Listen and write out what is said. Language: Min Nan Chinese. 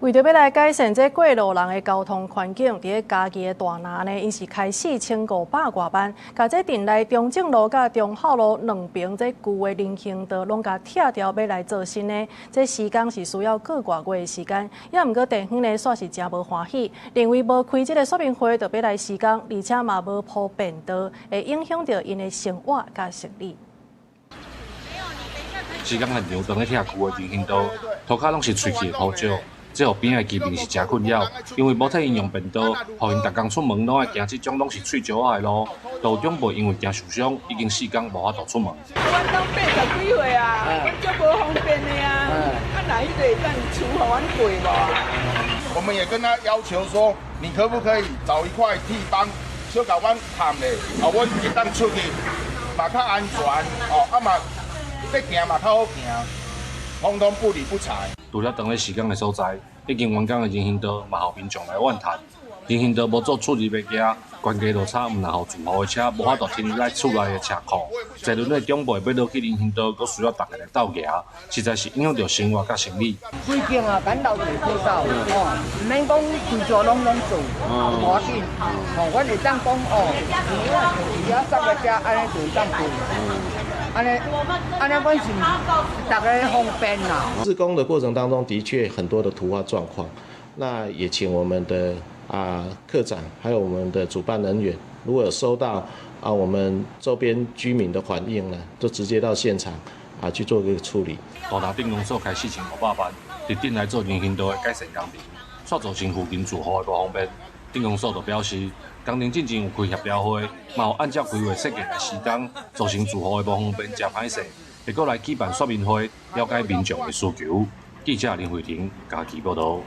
為著欲來改善這過路人的交通環境，佇咧嘉義的大拿呢，𪜶是開4500外萬，共這鎮內中正路佮忠孝路兩爿這舊的人行道攏共拆掉，欲來做新的。這施工是需要個外月的時間，也毋過地方呢，煞是誠無歡喜，認為無開這个說明會就欲來施工，而且嘛無鋪便道，會影響著𪜶的生活佮生理。施工現場當咧拆舊的人行道，塗跤攏是碎去的土石。這予邊仔的居民是誠困擾，因為無替𪜶用便道，予𪜶逐工出門攏愛行這種攏是碎石仔的路。路長輩因為驚受傷，已經4工無法度出門。阮攏80幾歲啊，阮足無方便的啊，啊，若彼個會當厝予阮過無啊？我們也跟他要求說，你可不可以找一塊地方，小共阮崁咧，啊，阮會當出去嘛較安全，哦，啊嘛，欲行嘛較好行，通通不理不睬。除了當咧施工的所在，已經完工的人行道嘛，予民眾來怨嘆。人行道無做出入的行，懸崖落差，毋但予住戶的車無法度停入來厝內的車庫。坐輪的長輩欲落去人行道，閣需要逐家來鬥行，實在是影響著生活佮生理。規間啊，咱留一個街道，哦，毋免講規座攏攏做，無要緊。哦，阮會當講哦，伫遐塞個車，按呢就會當過。按呢，按呢，阮是逐家方便啦。施工的過程當中，的確很多的突發狀況，那也請我們的課長，還有我們的主辦人員，如果有收到我們周邊居民的反應呢，就直接到現場去做一個處理。大拿鎮公所開4500萬，佇鎮內做人行道的改善工程，煞造成附近住戶的無方便。鎮公所就表示，工程進前有開協調會，嘛有按照規劃設計來施工，造成住戶的無方便，誠歹勢，會閣來舉辦說明會，了解民眾的需求。記者林慧婷嘉義報導。